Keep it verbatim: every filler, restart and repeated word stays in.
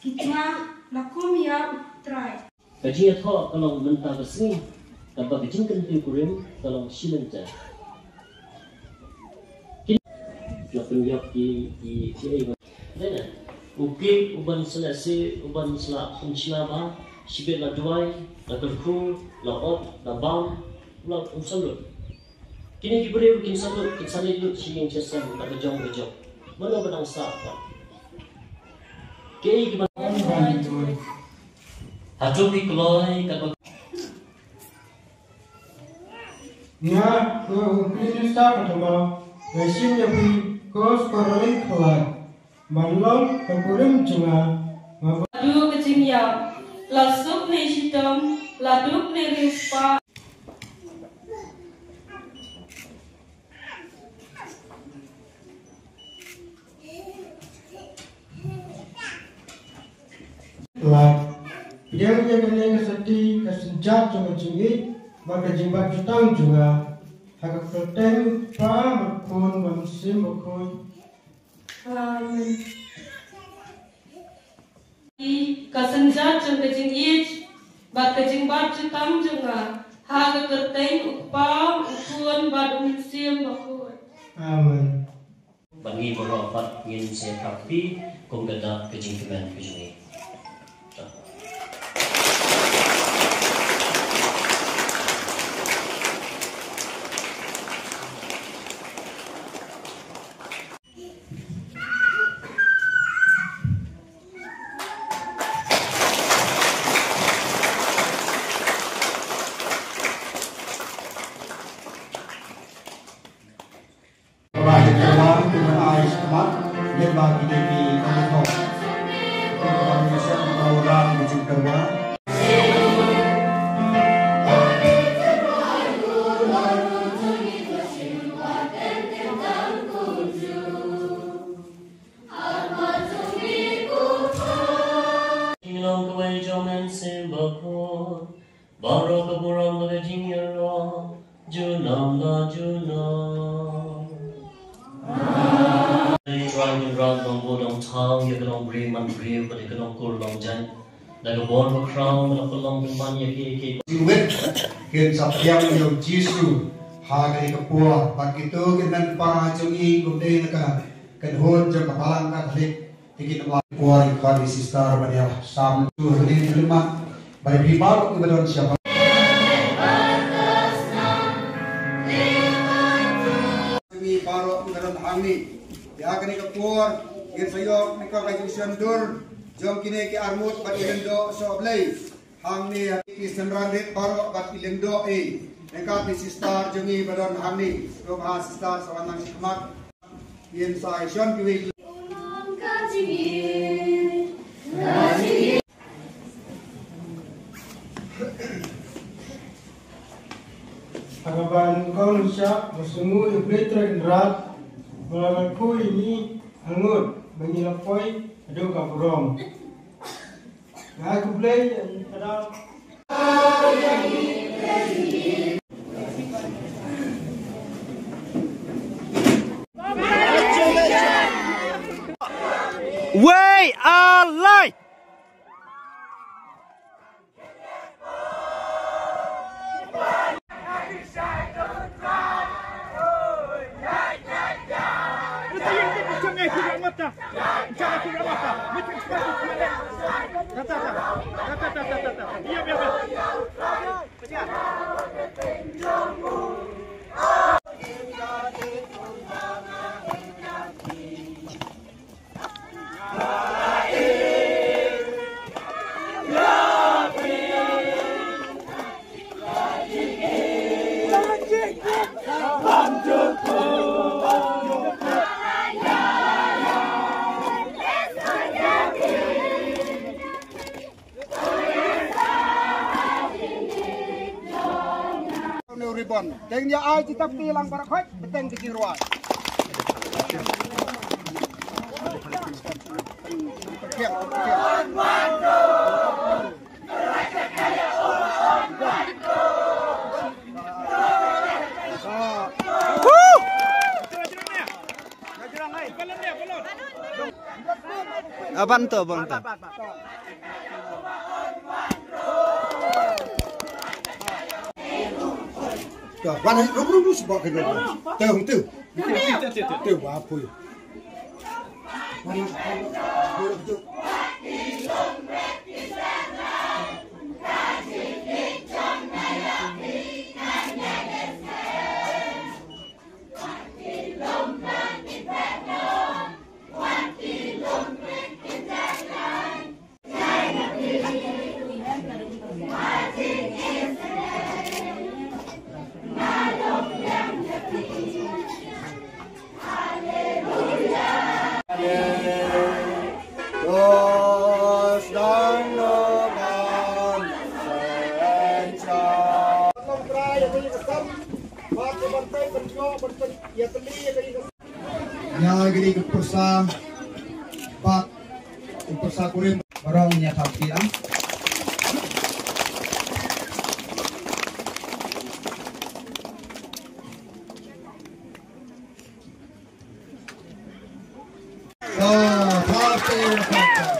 Ki jingïathoh la kum ïa U Trai. Ka jingïathoh ka long mynta ka sngi, katba ka jingkyntiew kurim ka long shilynter. Kin la pynïap ki ki ki ei ba. Dei ne u kip u ban sla si u ban sla pynshna ba shibit la duwai la kyrkhu la ot la bam la um salut. Kine ki briew kin sa lut kin sa leit lut shi ïing shi sem na ka jong ka jong. Mano ba dang sah ba. Kiei kiba hato ki kloi kaba. Nga ko u Prime Minister ka thama nga shim ïa phi ko Skorali Khlad. Ban long ka kurim jong nga. Nga ba- Duk ka jingïap la suk ne shitom la duk ne riewspah. Lad. Pdiang ïa kane ka sati ka synjat jong ka jingïeit bad ka jingbat jutang jong nga ha ka kyrteng Kpa bad Khun bad Mynsiem Bakhuid. Amen. Ka synjat jong ka jingïeit bad ka jingbat jutang jong nga ha ka kyrteng U Kpa, U Khun bad U Mynsiem Bakhuid. Amen. Bad ngi baroh pat ngin sa ïakynduh kum ka dak ka jingkmen ka jong ngi. Ba ki kyrwan ki ban ai shakhmat lyngba kine ki kongsan. Ki ban ngin sngewbha ban ki jingkyrwan. Ki long kawei jong Mynsiem Bakhuid. Baroh ka burom bad ka jingïaroh junom la junom. Ai Trai Kynrad, nongbuh nongthaw ïa ka nongbriew manbriew bad ïa ka nongkur nongjait. Da ka bor bakhraw me la pynlong pynban ïa kiei kiei. Ki wit kin sa pdiang ïa U Jisu ha kane ka por bad kito ki hynmen ki para jong ngi kumne na ka kynhun jong ka Balang Katholik. Te ki nang wan por ïa ki sister ban ïa sam tu hynne ki lima. Ba ïa phi baroh kiba don sha ba. Ngi baroh kiba don hangne. Ïa kane ka por ngin sa ïoh ïa ka jingshon dur jong kine ki arngut bad i lyngdoh sohblei. Hangne ha ki synran rit baroh bad i lyngdoh ei. Ïa ka sister jong ngi ba don hangne. Ruh ha sister sa wan nang shakhmat. Ïa sa ïa shon kiwei. Haba nyngkong nyngshap ba sngew ïa U Blei Trai Kynrad ba la khuid ïa ngi hangut ba ngi la poi haduh ka burom. Nga khublei ïa U Blei. Wei alai. Ribbon. Teng ïa ai kita pti lang barak hoi, beteng ki jingrwai. Aban to, aban to. To, wan, ruh, ruh, ruh, sebab kena. Tu, tu. Tu, apa? Ïa kane ka pyrsa bad ka pyrsa kurim. Barong ïa ka pyrsa. Ah, pasti.